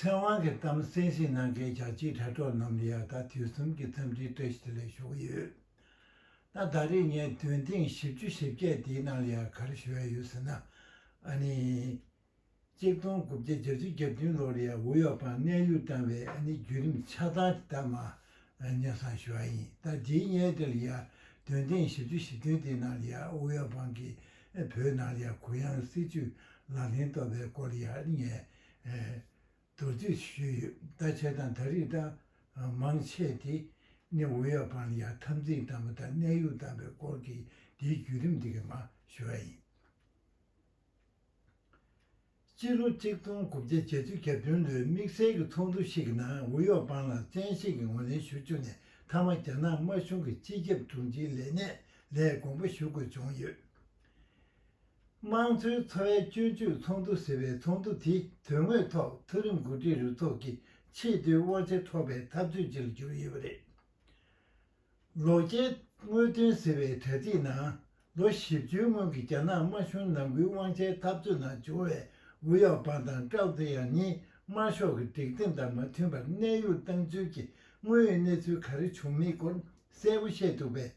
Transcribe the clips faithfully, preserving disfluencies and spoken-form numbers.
ཚེ་དབང་གི་གཏམ་གསན་གཟིགས་གནང་མཁན་རྒྱ་ཆེའི་དྲ་གྲོགས་རྣམས་ལ་ཡང་ད་དུས་གསུམ་གྱི་འཚམས་འདྲིའི་བཀྲ་ཤིས་བདེ་ལེགས་ཞུ་གི་ཡོད། ད་ད་རེས་ངས་འདོན་ཐེངས་བཞི་བཅུ་ཞེ་བརྒྱད་འདིའི་ནང་ལ་ཡང་ག་རེ་ཞུ་ཡ་ཡོད་ཟེར་ན། ཨ་ནི། གཅིག་སྟོང་དགུ་བརྒྱ་བརྒྱད་ཅུ་གྱ་བདུན་ལོར་ཡང་ཝུ་ཡོ་པང་གནས་དབྱུང་བཏང་བའི་ཨ་ནི་བརྒྱུད་རིམ་ཆ་ཚང་དེ་ད་མར་སྙན་སེང་ཞུ་བ་ཡིན། ད་འདིའི་སྔོན་དེ་ལ་ཡང་འདོན་ཐེངས་བཞི་བཅུ་ཞེ་བདུན་དེའི་ནང་ལ་ཡང་ཝུ་ཡོ་པང་གིས་བོད་ནང་ལ་ཡང་གུ་ཡངས་སྲིད་བྱུས་ལག་ལེན་བསྟར་བའི་སྐོར་ལ་ཡང་ངས་མདོར་བསྡུས་ཞུས་ཡོད། ད་བྱས་ཙང་ད་རེས་ད་མང་ཆེ་དེ་ནི་ཝུ་ཡོ་པང་ལ་ཡང་འཐབ་འཛིང་བཏང་བ་དང་གནས་དབྱུང་བཏང་བའི་སྐོར་གྱི་དེའི་བརྒྱུད་རིམ་དེ་ག་མར་ཞུ་བ་ཡིན། སྤྱི་ལོ་གཅིག་སྟོང་དགུ་བརྒྱ་བརྒྱད་ཅུ་གྱ་བདུན་ལོའི་དམིགས་བསལ་གྱི་ཚོགས་འདུ་ཞིག་གི་ནང་ཝུ་ཡོ་པང་ལ་བཙན་ཤེད་ཀྱིས་ངོས་ལེན་ཞུ་བཅུག་ནས་མཐའ་མ་རྒྱ་ནག་དམར་གཞུང་གི་སྤྱི་ཁྱབ་དྲུང་ཆེའི་ལས་གནས་ལས་དགོངས་པ་ཞུ་དགོས་བྱུང་ཡོད། དམངས་གཙོའི་འཚོ་བའི་སྐྱོན་བརྗོད་ཚོགས་འདུ་ཟེར་བའི་ཚོགས་འདུ་དེ་དོན་དངོས་ཐོག་མཐོ་རིམ་འགོ་ཁྲིད་རུ་ཚོགས་ཀྱི་ཆེས་མཐོའི་དབང་ཆ་འཕྲོག་པའི་འཐབ་རྩོད་ཅིག་ལ་གྱུར་ཡོད་པ་རེད། ལོ་བརྒྱའི་དངོས་དོན་ཟེར་བའི་དྲ་ཚིགས་ནང་ལོ་བཞི་བཅུའི་སྔོན་གྱི་རྒྱ་ནག་དམར་གཞུང་ནང་ཁུལ་དབང་ཆའི་འཐབ་རྩོད་ནང་འབྱོར་བའི་ཝུ་ཡོ་པང་དང་ཀྲའོ་ཙེ་ཡང་གཉིས་དམར་ཤོག་གི་སྒྲིག་ཁྲིམས་དང་མ་མཐུན་པར་གནས་དབྱུང་བཏང་ཚུལ་གྱི་དངོས་ཡོད་གནས་ཚུལ་ག་རེ་བྱུང་མིན་སྐོར་གསལ་པོ་བཤད་ཐུབ་པས།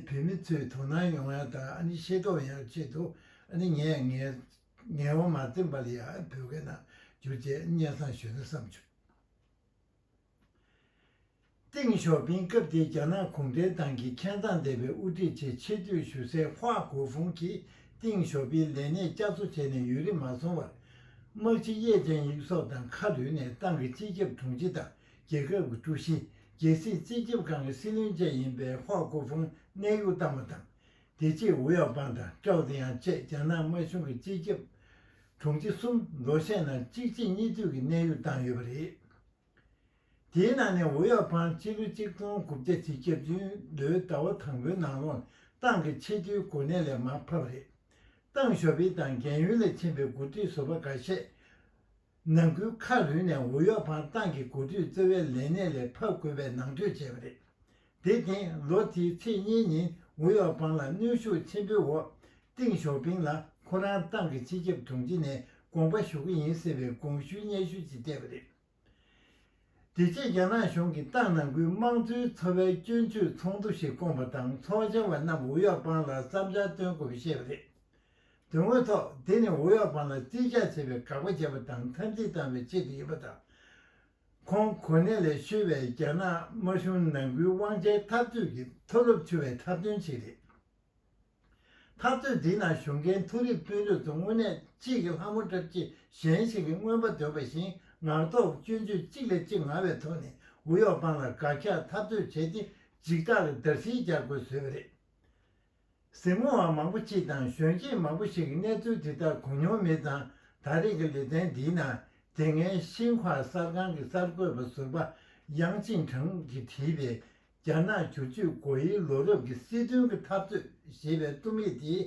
བོད་མི་ཚོས་དོ་སྣང་ཡོང་ཡ་དང་ཨ་ནི་ཤེས་རྟོགས་ཡོང་ཡ་ཆེད་དུ་ཨ་ནི་ངས་ངས་ངལ་བ་མ་འཛེམས་པ་ལ་ཡ་བོད་སྐད་ནང་བསྒྱུར་བྱས་སྙན་སེང་ཞུས་ན་བསམ་བྱུང་། ཏེང་ཞའོ་ཕིང་སྐབས་དེའི་རྒྱ་ནག་གུང་ཁྲན་ཏང་གི་ཁྱད་མཚར་ལྡན་པའི་དབུ་ཁྲིད་ཆེད་ཆེ་བསྟོད་ཞུ་སའི་ཧྭ་གོ་ཧྥུང་གིས་ཏེང་ཞའོ་ཕིང་ལས་གནས་བསྐྱར་གསོ་བྱས་ནས་ཡུན་རིང་མ་སོང་བར། དམག་སྤྱི་ཡེ་ཅན་ཡིག་སོགས་དང་ཁ་རུལ་ནས་ཏང་གི་སྤྱི་ཁྱབ་དྲུང་ཆེ་དང་རྒྱལ་ཁབ་ཀྱི་ཀྲུའུ་ཞི། རྒྱལ་སྲིད་སྤྱི་ཁྱབ་ཁང་གི་སྲིད་བློན་བཅས་ཡིན་པའི་ཧྭ་གོ་ཧྥུང་གནས་དབྱུང་བཏང་བ་དང་། དེ་རྗེས་ཝུ་ཡའོ་པང་དང་ཀྲའོ་ཙེ་ཡང་བཅས་རྒྱ་ནག་དམར་གཞུང་གི་སྤྱི་ཁྱབ་དྲུང་ཆེ་གསུམ་ལོ་ཤས་ནང་གཅིག་རྗེས་གཉིས་མཐུད་ཀྱིས་གནས་དབྱུང་བཏང་ཡོད་པ་རེད། དེའི་ནང་ནས་ཝུ་ཡའོ་པང་སྤྱི་ལོ་གཅིག་སྟོང་དགུ་བརྒྱ་བརྒྱད་ཅུ་གྱ་བདུན་ལོའི་ཟླ་བ་དང་པོའི་ནང་ལོགས་ཏང་གི་ཆེས་མཐོའི་གོ་གནས་ལས་མར་ཕབ་པ་རེད། ཏེང་ཞའོ་ཕིང་དང་རྒན་ཡོལ་ལ་ཕྱིན་པའི་འགོ་ཁྲིད་ཟུར་པ་འགའ་ཤས། ནང་ཁུལ་ཁ་རུལ་ནས་ཝུ་ཡའོ་པང་ཏང་གི་འགོ་ཁྲིད་གཙོ་བའི་ལས་གནས་ལས་ཕབ་དགོས་པའི་ནང་འཁྲུག་བྱས་པ་རེད། དེར་བརྟེན་ལོ་དེའི་ཚེས་གཉིས་ཉིན་ཝུ་ཡའོ་པང་ལ་གནོན་ཤུགས་ཆེན་པོའི་འོག་ཏེང་ཞའོ་ཕིང་ལ་ཁོ་རང་ཏང་གི་སྤྱི་ཁྱབ་དྲུང་ཆེ་ནས་དགོངས་པ་ཞུ་གི་ཡིན་ཟེར་བའི་དགོངས་ཞུའི་སྙན་ཞུ་ཅིག་སྤྲད་པ་རེད། དེ་རྗེས་རྒྱ་ནག་གཞུང་གིས་ཏང་ནང་ཁུལ་དམངས་གཙོའི་འཚོ་བའི་སྐྱོན་བརྗོད་ཚོགས་འདུ་ཞིག་བསྐོངས་པ་དང་ཚོགས་བཅར་བ་རྣམས་ཝུ་ཡའོ་པང་ལ་བསམ་འཆར་བཏོན་དགོས་པ་བཤད་པ་རེད། དོན་དངོས་ཐོག་དེ་ནི་ཝུ་ཡའོ་པང་ལ་རྩིས་རྒྱག་བྱེད་པའི་དགག་པ་བྱས་པ་དང་འཐབ་འཛིང་བཏང་བའི་ཆེད་དུ་ཡིན་པ་དང་། ཁོང་གོ་གནས་ལས་བཤོལ་བའི་རྒྱ་ནག་དམར་གཞུང་ནང་ཁུལ་དབང་ཆའི་འཐབ་རྩོད་ཀྱི་མཐོ་རླབས་འཕྱུར་བའི་འཁྲབ་སྟོན་ཞིག་རེད། འཐབ་རྩོད་འདིའི་ནང་ཞུགས་མཁན་མཐོ་རིམ་དཔོན་རིགས་ཚོ་དངོས་གནས་གཅིག་གི་ལྷ་མོ་འཁྲབ་ཀྱི་གཞན་ཞིག་གི་རྔོན་པ་འདོན་པ་བཞིན་ངག་ཐོག་སྐྱོན་བརྗོད་གཅིག་ལས་གཅིག་མང་བའི་ཐོག་ནས་ཝུ་ཡའོ་པང་ལ་དགག་རྒྱག་འཐབ་རྩོད་བྱས་ཏེ་འཇིགས་སྐྲག་གི་བརྡར་ཤིང་རྒྱག་དགོས་བཟོས་པ་རེད། གཟིགས་མོ་བ་མང་པོ་གཅིག་དང་གཞོན་སྐྱེས་མང་པོ་ཞིག་གིས་གནས་ཚུལ་དེ་དག་གོ་མྱོང་མེད་ཙང་ད་རེས་ཀྱི་ལེ་ཚན་འདིའི་ནང་དེ་སྔའི་ཤིན་ཧྭ་གསར་ཁང་གི་གསར་འགོད་པ་ཟུར་པ་ཡང་ཅིན་ཁྲང་གིས་བྲིས་པའི་རྒྱ་ནག་བསྒྱུར་བཅོས་སྒོ་དབྱེའི་ལོ་རབས་ཀྱི་སྲིད་དོན་གྱི་འཐབ་རྩོད་ཞེས་པའི་རྩོམ་ཡིག་དེའི་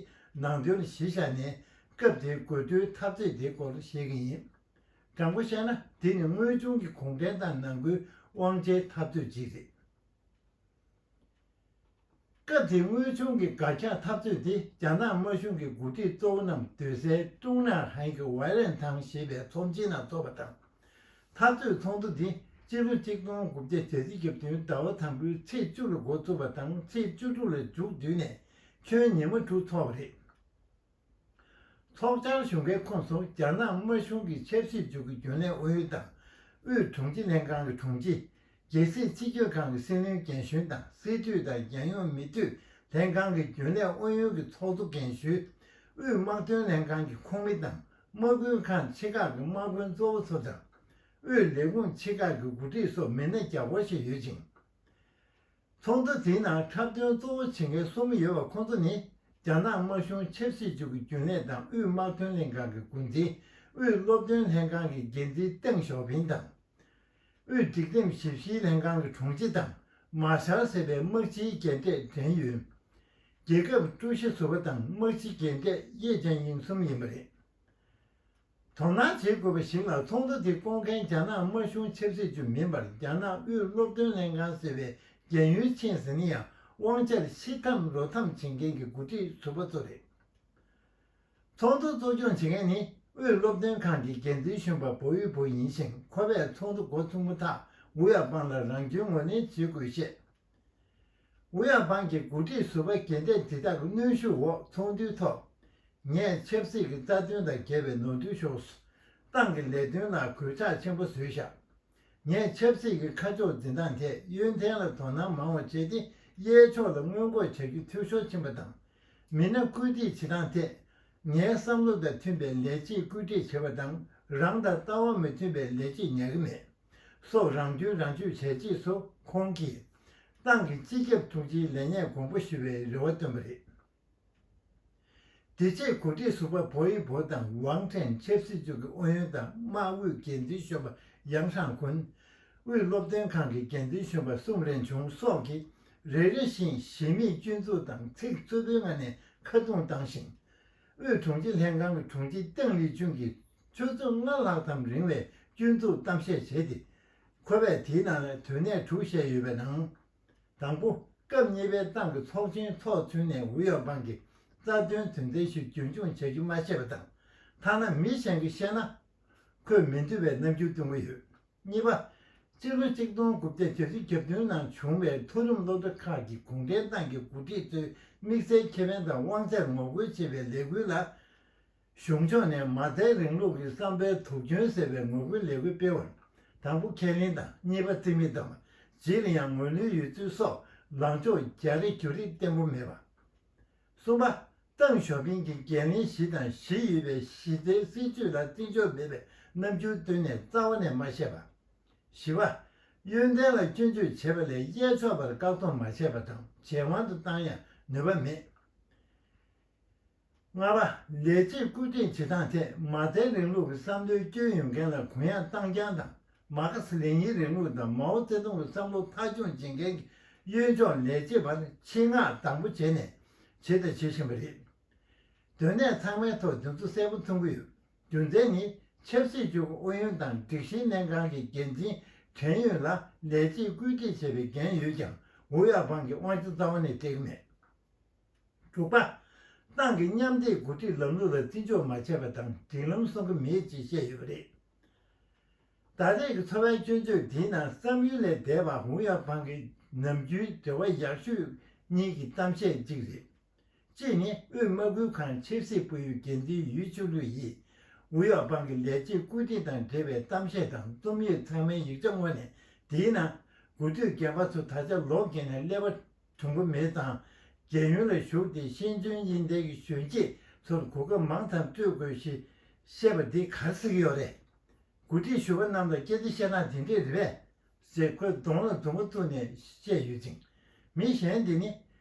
ནང་དོན་ལ་གཞི་བཞག་ནས་སྐབས་དེའི་དགོས་འདུན་འཐབ་རྩོད་དེའི་སྐོར་བཤད་ཀྱི་ཡིན། དྲང་པོ་བཤད་ན་དེ་ནི་དངོས་བྱུང་གི་གུང་ཁྲན་ཏང་ནང་ཁུལ་དབང་ཆའི་འཐབ་རྩོད་ཅིག་རེད། སྐབས་དེའི་དངོས་བྱུང་གི་དགག་རྒྱག་འཐབ་རྩོད་དེ་རྒྱ་ནག་དམར་གཞུང་གི་འགོ་ཁྲིད་གཙོ་བོ་རྣམས་སྡོད་སའི་ཀྲུང་ནན་ཧན་གྱི་ཝའེ་རན་ཐང་ཞེས་པའི་ཚོམས་ཆེན་ནང་ཚོགས་པ་དང་། འཐབ་རྩོད་ཚོགས་འདུ་འདི་སྤྱི་ལོ་གཅིག་སྟོང་དགུ་བརྒྱ་བརྒྱད་ཅུ་གྱ་བདུན་ཟླ་བ་དང་པོའི་ཚེས་བཅུ་ལ་འགོ་བཙུགས་པ་དང་ཚེས་བཅུ་དྲུག་ལ་མཇུག་བསྡུས་ནས་ཁྱོན་ཉི་མ་དྲུག་ཚོགས་པ་རེད། ཚོགས་བཅར་ཞུ་མཁན་ཁོངས་སུ་རྒྱ་ནག་དམར་གཞུང་གི་ཆབ་སྲིད་ཅུས་ཀྱི་རྒྱུན་ལས་ཨུ་ཡོན་དང་། དབུས་དྲུང་ཆེ་ལྷན་ཁང་གི་དྲུང་ཆེ། རྒྱལ་སྲིད་སྤྱི་ཁྱབ་ཁང་གི་སྲིད་བློན་རྒན་གཞོན་དང་སྲིད་འཐུས་དང་རྒྱལ་ཡོངས་མི་འཐུས་ལྷན་ཁང་གི་རྒྱུན་ལས་ཨུ་ཡོན་གྱི་ཚོགས་གཙོ་རྒན་ཞུས། དབུས་དམག་དོན་ལྷན་ཁང་གི་ཁོངས་མི་དང་དམག་དཔོན་ཁང་ཆེ་ཁག་གི་དམག་དཔོན་གཙོ་བོ་ཚོ་དང་། དབུས་ལས་ཁུངས་ཆེ་ཁག་གི་འགོ་ཁྲིད་སོགས་མི་སྣ་བརྒྱ་སྐོར་ཞིག་ཡོད་ཅིང་། ཚོགས་འདུ་དེའི་ནང་འཁྲབ་སྟོན་གཙོ་བོ་བྱེད་མཁན་གསུམ་ཡོད་པ་ཁོང་ཚོ་ནི། རྒྱ་ནག་དམར་གཞུང་ཆབ་སྲིད་ཅུས་ཀྱི་རྒྱུན་ལས་དང་དབུས་དམག་དོན་ལྷན་ཁང་གི་འགོ་འཛིན། དབུས་སློབ་སྟོན་ལྷན་ཁང་གི་འགན་འཛིན་ཏེང་ཞའོ་ཕིང་དང་། དབུས་སྒྲིག་ཁྲིམས་ཞིབ་བཤེར་ལྷན་ཁང་གི་དྲུང་ཆེ་དང་། མཱ་ཤལ་ཟེར་བའི་དམག་སྤྱིའི་རྒན་གྲས་ཌན་ཡུན། རྒྱལ་ཁབ་ཀྲུའུ་ཞི་ཟུར་པ་དང་དམག་སྤྱི་རྒན་གྲས་ཡེ་ཅན་ཡིང་གསུམ་ཡིན་པ་རེད། དོ་སྣང་བྱེད་དགོས་པ་ཞིག་ལ་ཚོགས་འདུ་དེ་བསྐོང་མཁན་རྒྱ་ནག་དམར་གཞུང་ཆབ་སྲིད་ཅུས་མིན་པར་རྒྱ་ནག་དབུས་སློབ་སྟོན་ལྷན་ཁང་ཟེར་བའི་རྒན་ཡུལ་ཆེན་ཟེར་ན་ཡང་དབང་ཆར་ཤི་འཐམ་རོ་འཐམ་བྱེད་མཁན་གྱི་འགོ་ཁྲིད་ཟུར་པ་ཚོ་རེད། ཚོགས་འདུ་གཙོ་སྐྱོང་བྱེད་མཁན་ནི་ དབུས་སློབ་སྟོན་ཁང་གི་འགན་འཛིན་གཞོན་པ་བོ་ཡུ་བོ་ཡིན་ཞིང་། ཁོ་པས་ཚོགས་འདུ་འགོ་ཚུགས་མ་ཐག་ཝུའུ་ཡའོ་པང་ལ་རང་སྐྱོན་ངོས་ལེན་བྱེད་དགོས་བཤད། ཝུའུ་ཡའོ་པང་གིས་འགོ་ཁྲིད་ཟུར་པ་རྒན་བདག་འདི་དག་གི་གནོན་ཤུགས་འོག་ཚོགས་འདུའི་ཐོག་ངས་ཆབ་སྲིད་ཀྱི་རྩ་དོན་དང་འགལ་བའི་ནོར་འཁྲུལ་ཤོར་སོང་། ཏང་གི་ལས་དོན་ལ་གོད་ཆག་ཆེན་པོ་བཟོས་བཞག་ངས་ཆབ་སྲིད་ཀྱི་ཁ་ཕྱོགས་འཛིན་སྟངས་ཐད་ཡོན་ཏན་ལ་དོ་སྣང་མང་བ་བྱས་ཏེ། གཡས་ཕྱོགས་ལ་སྔོན་འགོག་བྱ་རྒྱུ་འཐུས་ཤོར་ཕྱིན་པ་དང་། མི་སྣ་བཀོད་སྒྲིག་བྱེད་སྟངས་ཐད་ངའི་བསམ་བློ་དང་མཐུན་པའི་ལས་བྱེད་བཀོད་སྒྲིག་བྱས་པ་དང་། རང་དང་ལྟ་བ་མི་མཐུན་པའི་ལས་བྱེད་ཉར་གྱི་མེད། སོགས་རང་སྐྱོན་རང་བརྗོད་བྱས་རྗེས་སུ། ཁོང་གིས་ཏང་གི་སྤྱི་ཁྱབ་དྲུང་ཆེའི་ལས་གནས་དགོངས་པ་ཞུ་བའི་རེ་བ་བཏོན་པ་རེད། དེ་རྗེས་འགོ་ཁྲིད་ཟུར་པ་བོ་ཡི་བོ་དང་ཝང་ཁྲེན། ཆབ་སྲིད་ཅུས་ཀྱི་ཨུ་ཡོན་དང་། དམག་དབུས་འགན་འཛིན་གཞོན་པ་ཡང་ཧྲང་ཁུན། དབུས་སློབ་སྟོན་ཁང་གི་འགན་འཛིན་གཞོན་པ་སུང་རེན་ཆུང་སོགས་ཀྱིས་རེ་རེ་བཞིན་གཞི་མེད་སྐྱོན་འཛུགས་དང་ཚིག་རྩུབ་པོའི་ངང་ནས་ཁ་རྡུང་བཏང་ཞིང་། དབུས་དྲུང་ཆེ་ལྷན་ཁང་གི་དྲུང་ཆེ་ཏེང་ལི་ཅུན་གྱིས་ཆུ་ཚོད་ལྔ་ལྷག་ཙམ་རིང་བའི་སྐྱོན་འཛུགས་གཏམ་བཤད་བྱས་ཏེ། ཁོ་པས་དེའི་ནང་ལ་དོན་གནད་དྲུག་བཤད་ཡོད་པའི་ནང་། དང་པོ། སྐབས་གཉིས་པའི་ཏང་གི་ཚོགས་ཆེན་ཚོགས་ཚུན་ནས་ཝུའུ་ཡའོ་པང་གིས་རྩ་དོན་དོན་ཚན་ཞིག་རྒྱུན་འཁྱོངས་བྱ་རྒྱུ་མ་ཤེས་པ་དང་། ཐ་ན་མི་གཞན་གྱིས་བཤད་ན། ཁོས་མི་འདོད་པའི་རྣམ་འགྱུར་སྟོན་གྱི་ཡོད། གཉིས་པ། སྤྱི་ལོ་གཅིག་སྟོང་དགུ་བརྒྱ་བརྒྱད་ཅུ་གྱ་བདུན་ནང་བྱུང་བའི་མཐོ་རིམ་སློབ་གྲྭ་ཁག་གི་གུང་ཁྲན་ཏང་གི་འགོ་ཁྲིད་ཚོའི་དམིགས་བསལ་ཁེ་ཕན་དང་དབང་ཚད་ངོ་རྒོལ་བྱེད་པའི་ལས་འགུལ་ལ། གཞུང་ཕྱོགས་ནས་མ་རྩའི་རིང་ལུགས་ཀྱི་བསམ་པའི་དུག་སྐྱོན་ཟེར་བའི་ངོ་རྒོལ་ལས་འགུལ་སྤེལ་བར། དང་པོ་ཁས་ལེན་དང་། གཉིས་པ་རྩིས་མེད་བཏང་བ། རྗེས་ལ་ཡང་ངོས་ལེན་ཡོད་ཚུལ་སོགས་ལངས་ཕྱོགས་རྒྱག་རེས་རྒྱུག་རེས་བརྟན་པོ་མེད་པ། གསུམ་པ། ཏང་ཞའོ་ཕིང་གིས་འགན་ལེན་བཞི་དང་བཞི་ཡོད་པའི་གཞི་རྩའི་སྲིད་ཇུས་ལ་བརྩི་འཇོག་མེད་པའི་རྣམ་འགྱུར་བཏོན་ནས་རྩ་བ་ནས་མ་བཤད་པ། བཞི་པ། ཡོན་ཏན་ལ་སྐྱོན་བརྗོད་བྱས་པ་ལས་གཡས་ཕྱོགས་པར་བཀག་སྡོམ་མ་བྱས་པ་དང་། གཞན་དབང་དུ་བཏང་ཡང་ནུས་པ་མེད། ལྔ་པ། ལས་བྱེད་བཀོད་སྒྲིག་བྱེད་སྟངས་ཐད་མ་རྩའི་རིང་ལུགས་ཀྱི་བསམ་བློའི་སྐྱོན་ཡོད་མཁན་ལ་གུ་ཡངས་བཏང་རྐྱང་དང་། མར་ཁེ་སི་ལེ་ཉིན་རིང་ལུགས་དང་མའོ་ཙེ་ཏུང་གི་བསམ་བློ་མཐའ་འཁྱོངས་བྱེད་མཁན་གྱི་གཡོན་ཕྱོགས་ལས་བྱེད་པར་ཆེད་མངགས་དང་པོ་བྱས་ནས་བྱས་དང་བྱེད་བཞིན་པ་རེད། དོན་གནད་ཚང་མའི་ཐོག་དེ་ཚོ་གསལ་པོ་མཐོང་གི་ཡོད། རྒྱུ་མཚན་ནི། ཆབ་སྲིད་ཅུས་ཀྱི་ཨུ་ཡོན་དང་སྒྲིག་གཞིའི་ལྷན་ཁང་གི་འགན་འཛིན་ཁྲེན་ཡུན་ལ་ལས་བྱེད་བཀོད་སྒྲིག་བྱེད་པའི་འགན་ཡོད་ཀྱང་། ཝུའུ་ཡའོ་པང་གིས་དབང་ཆ་རྩ་བ་ནས་སྤྲད་ཀྱི་མེད། དྲུག་པ། ཏང་གི་མཉམ་འདེགས་འགོ་ཁྲིད་ལམ་ལུགས་ལ་བརྩི་འཇོག་མ་བྱས་པ་དང་སྒྲིག་ལམ་སྲུང་གི་མེད་ཅེས་བཤད་ཡོད་པ་རེད། ད་རེས་ཀྱི་ཚོར་བའི་སྐྱོན་བརྗོད་འདིའི་ནང་བསམ་ཡུལ་ལས་འདས་པ་ཝུའུ་ཡའོ་པང་གི་ནམ་རྒྱུན་འབྲེལ་བ་ཡག་ཤོས་གཉིས་ཀྱི་གཏམ་བཤད་གཅིག་རེད། གཅིག་ནི། དབུས་དམག་ཁུལ་ཁང་ཆབ་སྲིད་པུའུ་ཡི་འགན་འཛིན་ཡུས་ཆུ་ལུའུ་ཡིས། ཝུའུ་ཡའོ་པང་གི་ལས་བྱེད་བཀོད་སྒྲིག་དང་འབྲེལ་བའི་གཏམ་བཤད་དང་རྩོམ་ཡིག་ཚང་མའི་ཡིག་ཆ་དངོས་ནས་དེའི་ནང་། འགོ་ཁྲིད་རྒན་པ་ཚོ་ད་ཆ་ལོ་རྒས་ནས་ཀླད་པ་གྲུང་པོ་མེད་ཙང་། རྒས་ཡོལ་ལ་ཞུགས་ཏེ་ཤེས་འཇོན་དབྱིན་ལྡན་གྱི་གཞོན་སྐྱེས་ཚོར་གོ་སྐབས་མང་ཙམ་སྤྲོད་དགོས་ཞེས་བཤད་པ་འདི་ག་རེ་ཟེར་གྱི་ཡོད་རེད། འགོ་ཁྲིད་ཞུ་བ་རྣམས་ལ་སྐད་ཆ་བཤད་སྟངས་དེ་འདྲས་རེད་པས། ཞེས་ཁོས་གདོང་ལ་མཛུབ་མོ་བཙུགས་ནས་བཤད་ཡོད་ཅིང་། མི་གཞན་འདི་ནི།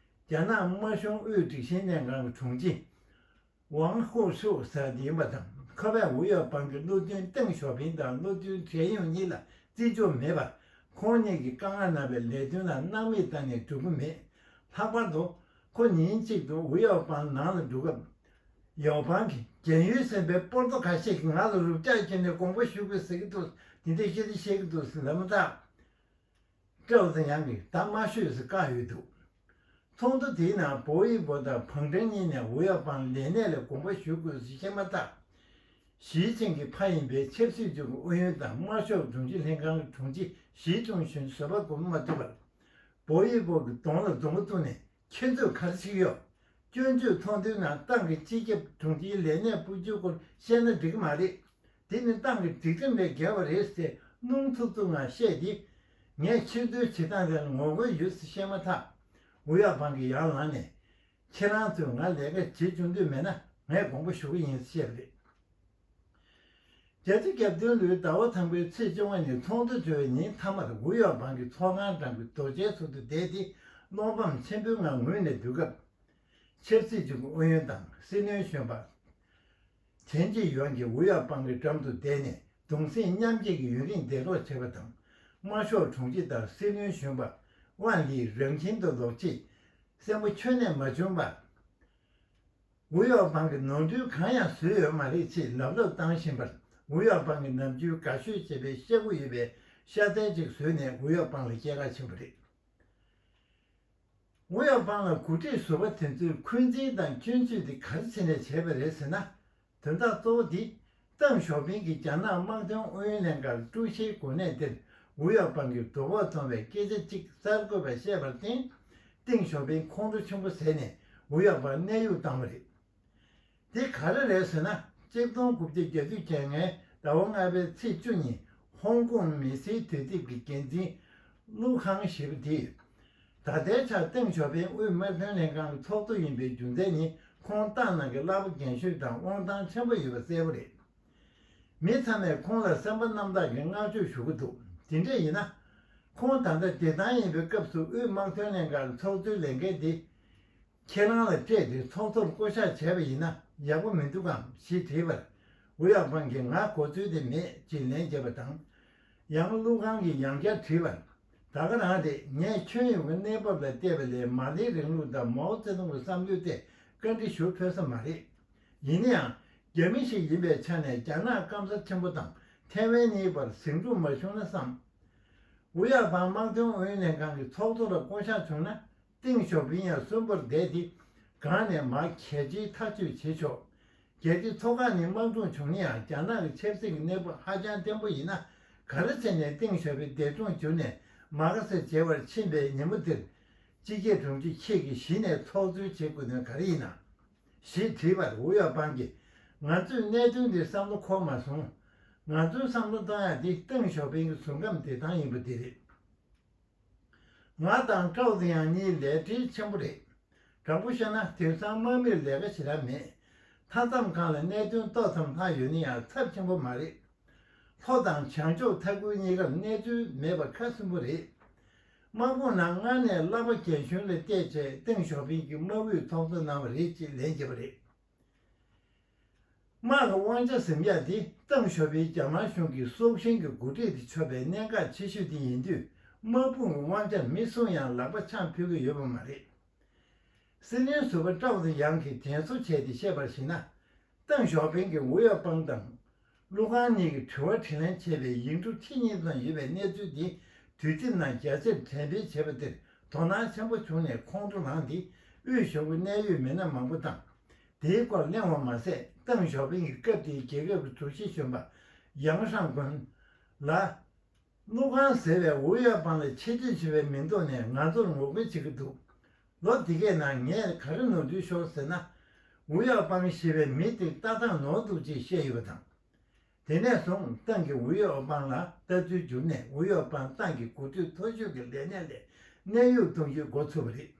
རྒྱ་ནག་དམར་གཞུང་དབུས་སྒྲིག་གཞིའི་ལྷན་ཁང་གི་དྲུང་ཆེ། ཝང་ཧུའུ་ཧྲུའུ་ཟེར་བ་དེ་ཡིན་པ་དང་། ཁོ་པས་ཝུའུ་ཡའོ་པང་གི་བློ་མཐུན་ཏེང་ཞའོ་ཕིང་དང་བློ་མཐུན་ཁྲེན་ཡུན་གཉིས་ལ་བརྩི་འཇོག་མེད་པར། ཁོང་གཉིས་ཀྱིས་དཀའ་ངལ་གནང་བའི་ལས་དོན་ལ་སྣང་མེད་བཏང་ནས་འགྲོ་གི་མེད། ལྷག་པར་དུ། ཁོ་ཉིན་གཅིག་ཏུ་ཝུའུ་ཡའོ་པང་ནང་ལ་འགྲོ་སྐབས། ཡའོ་པང་གིས་རྒན་ཡོལ་ཟིན་པའི་པོར་ཏོ་ག་ཤེད་ཀྱིས་ང་ལ་རུབ་ཀྱག་བྱས་ནས་དགོངས་པ་ཞུ་དགོས་ཟེར་གྱི་འདུག་དེ་འདྲའི་སྐད་ཆ་བཤད་ཀྱི་འདུག་ཟེར་ལབ་མ་ཐག་ཀྲའོ་ཙེ་ཡང་གིས་ད་མ་ཤོད་ཟེར་བཀག་ཡོད་འདུག་ཚོགས་འདུ་དེའི་ནང་པོ་ཡི་པོ་དང་བང་ཀྲེང་གཉིས་ནས་ཝུའུ་ཡའོ་པང་ལས་གནས་ལས་དགོངས་པ་ཞུ་དགོས་ཟེར་བཤད་མ་ཐག་ཞི་ཅིན་གྱི་ཕ་ཡིན་པའི་ཆབ་སྲིད་ཅུས་ཀྱི་ཨུ་ཡོན་དང་དམར་ཤོག་དྲུང་ཆེ་ལྷན་ཁང་གི་དྲུང་ཆེ་ཞི་ཀྲུང་ཞུན་བཟོད་པ་སྒོམ་མ་ཐུབ་པར། པོ་ཡི་པོ་གི་གདོང་ལ་མཛུབ་མོ་བཙུགས་ནས། ཁྱེད་ཚོས་ག་རེ་བྱེད་ཀྱི་ཡོད། སྐྱོན་བརྗོད་ཚོགས་འདུའི་ནང་ཏང་གི་སྤྱི་ཁྱབ་དྲུང་ཆེའི་ལས་གནས་སྤོ་རྒྱུའི་སྐོར་བཤད་ན་འགྲིག་གི་མ་རེད། དེ་ནི་ཏང་གི་སྒྲིག་ཁྲིམས་ལས་འགལ་བ་རེད་ཟེར་སྣུམ་འཐུག་འཐུག་ངང་བཤད་དེ། ངས་ཁྱེད་ཚོའི་བྱེད་སྟངས་དེ་ལ་ངོ་རྒོལ་ཡོད་ཟེར་བཤད་མ་ཐག་ཝུའུ་ཡའོ་པང་གིས་ཡར་ལངས་ནས། ཁྱེད་རང་ཚོས་ང་ལས་ཀ་བྱེད་བཅུག་འདོད་མེད་ན་ངས་དགོངས་པ་ཞུ་གི་ཡིན་ཟེར་བཤད་པ་རེད། བརྒྱད་ཅུ་གྱ་བདུན་ལོའི་ཟླ་བ་དང་པོའི་ཚེས་བཅོ་ལྔ་ཉིན་ཚོགས་འདུ་གྲོལ་བའི་ཉིན་མཐའ་མར་ཝུའུ་ཡའོ་པང་གི་ཚོགས་ཁང་འགྲམ་གྱི་རྡོ་གཅལ་ཟུར་དུ་བསྡད་དེ་བློ་ཕམ་ཆེན་པོའི་ངང་ངུས་ནས་སྡོད་སྐབས། ཆབ་སྲིད་ཅུས་ཀྱི་ཨུ་ཡོན་དང་སྲིད་བློན་གཞོན་པ་ཆན་ཅི་ཡོན་གྱིས་ཝུའུ་ཡའོ་པང་གི་འགྲམ་དུ་བསྡད་ནས་གདུང་སེམས་མཉམ་སྐྱེད་ཀྱི་ཡུན་རིང་བསྡད་རོགས་བྱས་པ་དང་། དམར་ཤོག་དྲུང་ཆེ་དང་སྲིད་བློན་གཞོན་པ་ཝང་ལི་རང་ཁྱིམ་དུ་ལོག་རྗེས་སེམས་པ་ཁྱོན་ནས་མ་བྱུང་བར། ཝུའུ་ཡའོ་པང་གིས་ནོར་འཁྲུལ་གང་ཡང་བཟོས་ཡོད་མ་རེད་ཅེས་ལབ་ལབ་བཏང་བཞིན་པར། ཝུའུ་ཡའོ་པང་གིས་ནམ་རྒྱུན་དགའ་ཤོས་བྱེད་པའི་ཤ་ཁུ་ཡོད་པའི་ཤ་ཚལ་ཅིག་བཟོས་ནས་ཝུའུ་ཡའོ་པང་ལ་སྐྱེལ་ག་ཕྱིན་པ་རེད། ཝུའུ་ཡའོ་པང་ལ་འགོ་ཁྲིད་ཟུར་པ་དེ་ཚོས་འཁོན་འཛིན་དང་སྐྱོན་བརྗོད་དེ་ག་རེ་བྱས་ནས་བྱས་པ་རེད་ཟེར་ན། དོན་དག་གཙོ་བོ་འདི། ཏེང་ཞའོ་ཕིང་གིས་རྒྱ་ནག་དམག་དོན་ཨུ་ཡོན་ལྷན་ཁང་ཀྲུའུ་ཞིའི་གོ་གནས་དེར་ཝུའུ་ཡའོ་པང་གི་དོ་ཕོག་མཐོང་བའི་སྐད་ཆ་གཅིག་གསར་འགོད་པར་བཤད་པར་བརྟེན། ཏེང་ཞའོ་ཕིང་ཁོང་ཁྲོ་ཆེན་པོ་ཟས་ནས་ཝུའུ་ཡའོ་པང་གནས་དབྱུང་བཏང་བ་རེད། དེ་ག་རེ་རེད་ཟེར་ན། གཅིག་སྟོང་དགུ་བརྒྱ་གྱ་དྲུག་ཟླ་བ་ལྔ་པའི་ཚེས་བཅུ་ཉིན་ཧོང་ཀོང་མི་སེར་དུས་དེབ་ཀྱི་འགན་འཛིན་ཀླུ་ཁང་ཞེས་པ་དེས། ད་ལྟའི་ཆར་ཏེང་ཞའོ་ཕིང་དབུས་དམག་དོན་ལྷན་ཁང་གི་ཚོགས་གཙོ་ཡིན་པའི་རྒྱུ་མཚན་ནི་ཁོང་ཏང་ནང་གི་བླ་པ་རྒན་ཤོས་དང་དབང་ཐང་ཆེན་པོ་ཡོད་པ་གསལ་པོ་རེད། མི་ཚང་མས་ཁོང་ལ་སེམས་པ་རྣམ་དག་གིས་བསྔགས་བརྗོད་ཞུ་གི་འདུག་དེ་འདྲ་ཡིན་ན། ཁོང་ད་ལྟ་བདེ་ཐང་ཡིན་པའི་སྐབས་སུ་དབུས་དམག་དོན་ལྷན་ཁང་གི་ཚོགས་གཙོའི་ལས་འགན་དེ། ཁྱེད་རང་ལ་སྤྲད་དེ་ཚོགས་གཙོར་བསྐོ་གཞག་བྱས་པ་ཡིན་ན་ཡག་པོ་མི་འདུག་གམ་ཞེས་དྲིས་པར། ཝུའུ་ཡའོ་པང་གིས་ང་དགོས་ཚུལ་དེ་མེད་ཅེས་ལན་བརྒྱབ་པ་དང་། ཡང་ཀླུ་ཁང་གིས་ཡང་བསྐྱར་དྲིས་པར། ད་ག་རང་རེད། ངས་ཁྱོན་ཡོངས་ཀྱི་གནས་བབ་ལ་བལྟས་པ་ལས་མར་ལེའི་རིང་ལུགས་དང་མའོ་ཙེ་ཏུང་གི་བསམ་བློའི་ཐད་བཀའ་འདྲི་ཞུ་ཕོད་ས་མ་རེད། ཡིན་ན་ཡང་རྒྱ་མི་ཞིག་ཡིན་པའི་ཆ་ནས་རྒྱ་ནག་སྐམ་ས་ཆེན་པོ་དང་ཐའེ་ཝན་གཉིས་བར་ཟིང་འཁྲུག་མ་བྱུང་ན་བསམ། ཝུའུ་ཡའོ་པང་དམག་དོན་ཨུ་ཡོན་ལྷན་ཁང་གི་ཚོགས་གཙོ་ལ་བསྐོ་གཞག་བྱུང་ན། ཏེང་ཞའོ་ཕིང་ཡང་གསོན་པོར་བསྡད་དེ། གང་ནས་མར་གལ་ཆེའི་ཐག་གཅོད་བྱེད་ཆོག་རྒྱལ་སྤྱིའི་ཚོགས་ཁག་ནས་དམག་འཁྲུག་བྱུང་ན་ཡང་རྒྱ་ནག་གི་ཆབ་སྲིད་ཀྱི་གནས་བབ་ཧ་ཅང་བརྟན་པོ་ཡིན་ན། ག་རེ་བྱས་ནས་ཏེང་ཞའོ་ཕིང་འདས་གྲོངས་གྱུར་ནས་མ་ག་སར་མཇལ་བར་ཕྱིན་པའི་ཉིན་མོ་དེར། སྤྱི་ཁྱབ་དྲུང་ཆེ་ཁྱེད་ཀྱིས་གཞི་ནས་ཚོགས་གཙོའི་བྱེད་དགོས་དོན་ག་རེ་ཡིན་ནམ། ཞེས་དྲིས་པར་ཝུའུ་ཡའོ་པང་གིས། ང་ཚོས་གནད་དོན་འདིར་བསམ་བློ་འཁོར་མ་སོང་། ང་ཚོའི་བསམ་བློ་གཏོང་ཡག་དེ་ཏེང་ཞའོ་ཕིང་གི་གཟུགས་ཁམས་བདེ་ཐང་ཡིན་པ་དེ་རེད། ང་དང་ཀྲའོ་ཙེ་ཡང་གཉིས་ལས་བྲེལ་ཆེན་པོ་རེད། དྲང་པོ་བཤད་ན་དེང་སང་དམག་མིར་ལས་ཀ་ཞེ་དྲག་མེད། མཐའ་མཚམས་སྒང་ལ་གནད་དོན་ཏོག་ཙམ་ལྷག་ཡོད་ན་ཡང་ཚབས་ཆེན་པོ་མ་རེད། ལྷོ་དང་བྱང་ཕྱོགས་མཐའ་ཁུལ་གཉིས་ཀར་གནས་ཚུལ་མེད་པ་ཁ་ཟིན་པོ་རེད། དམག་དཔུང་ནང་སྔར་ནས་བླ་མ་རྒན་གཞོན་ལ་བལྟས་བྱས་ཏེང་ཞའོ་ཕིང་གིས་དམག་དབུས་ཚོགས་གཙོ་གནང་བ་རེད་ཅེས་ལན་བརྒྱབ་པ་རེད། དམག་གི་དབང་ཆ་ཟིན་ཡག་དེ་ཏེང་ཞའོ་ཕིང་རྒྱ་དམར་གཞུང་གི་སྲོག་ཤིང་གི་འགོ་ཁྲིད་དུ་ཆགས་པའི་གནད་འགག་ཆེ་ཤོས་དེ་ཡིན་དུས། དམག་དཔུང་གི་དབང་ཆར་མི་སུ་ཡང་ལག་པ་འཆང་ཕོད་ཀྱི་ཡོད་པ་མ་རེད། སྲིད་བློན་ཟུར་པ་ཀྲའོ་ཙེ་ཡང་གིས་དྲན་གསོ་བྱས་ཏེ་བཤད་པར་གཞིགས་ན། ཏེང་ཞའོ་ཕིང་གིས་ཝུའུ་ཡའོ་པང་དང་། ཀླུ་ཁང་གཉིས་ཀྱིས་དྲི་བ་དྲིས་ལན་བྱས་པའི་ཡིག་འབྲུ་ཁྲི་གཉིས་ཙམ་ཡོད་པའི་གནས་ཚུལ་འདི་དུས་དེབ་ནང་རྒྱ་ཆེར་དྲན་སྤེལ་བྱས་པ་དེར་དོ་སྣང་ཆེན་པོ་བྱུང་ནས་ཁོང་ཁྲོ་ལངས་ཏེ་དབུས་གཞུང་གི་གནད་ཡོད་མི་སྣ་མང་པོ་དང་། དེའི་སྐོར་གླེང་བ་མ་ཟད་ཏེང་ཞའོ་ཕིང་གིས་སྐབས་དེའི་རྒྱལ་ཁབ་ཀྱི་དྲུང་ཆེ་གཞོན་པ་ཡང་ཧྲང་ཀུན་ལ། ཀླུ་ཁང་ཟེར་བས་ཝུའུ་ཡའོ་པང་ལ་ཆེ་བསྟོད་བྱེད་པའི་མིང་ཐོག་ནས་ང་ཚོར་ངོ་རྒོལ་བྱེད་ཀྱི་འདུག་ལོ་འདི་གའི་ནང་ངས་ག་རེ་ནོར་འཁྲུལ་ཤོར་ཟེར་ན། ཝུའུ་ཡའོ་པང་ཞེས་པའི་མི་དེ་ལྟ་སྟངས་ནོར་འདུག་ཅེས་བཤད་ཡོད་པ་དང་། དེ་ནས་བཟུང་ཏང་གིས་ཝུའུ་ཡའོ་པང་ལ་ལྟ་ཚུལ་བསྒྱུར་ནས་ཝུའུ་ཡའོ་པང་ཏང་གི་འགོ་ཁྲིད་མཐོ་ཤོས་ཀྱི་ལས་གནས་ལས་གནས་དབྱུང་གཏོང་རྒྱུའི་འགོ་ཚུགས་པ་རེད།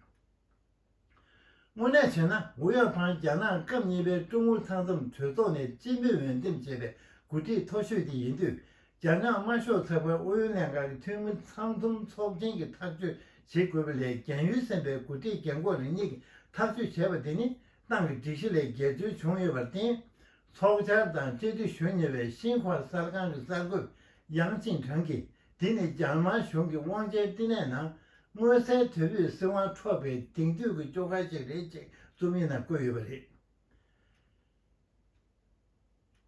དངོས་གནས་བྱས་ན་ཝུའུ་ཡའོ་པང་རྒྱ་ནག་སྐབས་གཉིས་པའི་ཀྲུང་ཨུ་ཚང་འཛོམས་གྲོས་ཚོགས་ནས་སྤྱི་མོས་འོས་འདེམས་བྱས་པའི་འགོ་ཁྲིད་མཐོ་ཤོས་དེ་ཡིན་དུས། རྒྱ་ནག་དམར་ཤོག་ཚགས་པར་ཨུ་ཡོན་ལྷན་ཁང་གི་འཐུས་མི་ཚང་འཛོམས་ཚོགས་ཆེན་གྱིས་ཐག་གཅོད་བྱེད་དགོས་པ་ལས་རྒན་ཡོལ་ཟིན་པའི་འགོ་ཁྲིད་རྒན་འཁོགས་རེ་གཉིས་ཀྱིས་ཐག་གཅོད་བྱས་པ་དེ་ནི་ཏང་གི་སྒྲིག་གཞི་ལས་སྒེར་འཛུལ་བྱུང་ཡོད་པར་བརྟེན། ཚོགས་བཅར་དང་སྤྱི་འཐུས་ཞུ་ཉེ་བའི་ཤིན་ཧྭ་གསར་ཁང་གི་གསར་འགོད་ཡང་ཅིན་ཁྲང་གིས། དེ་ནི་རྒྱ་དམར་གཞུང་གི་དབང་ཆའི་བསྟི་གནས་ནང་མངོན་གསལ་དོད་པོས་སྲིད་དབང་འཕྲོག་པའི་དེང་དུས་ཀྱི་བཅོ་ཁ་ཞིག་རེད་ཅེས་རྩོམ་ཡིག་ནང་བཀོད་ཡོད་པ་རེད།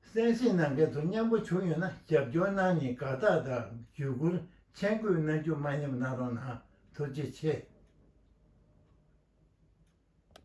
གསན་གཟིགས་གནང་མཁན་ཚོ་མཉམ་པོ་བྱུང་ཡོད་ན་རྒྱབ་སྐྱོར་གནང་ནས་དགའ་རྟགས་དང་བརྒྱུད་བསྐུར་མཆན་འགོད་གནང་རྒྱུ་མ་ཉམས་གནང་རོགས་གནང་། ཐུགས་རྗེ་ཆེ།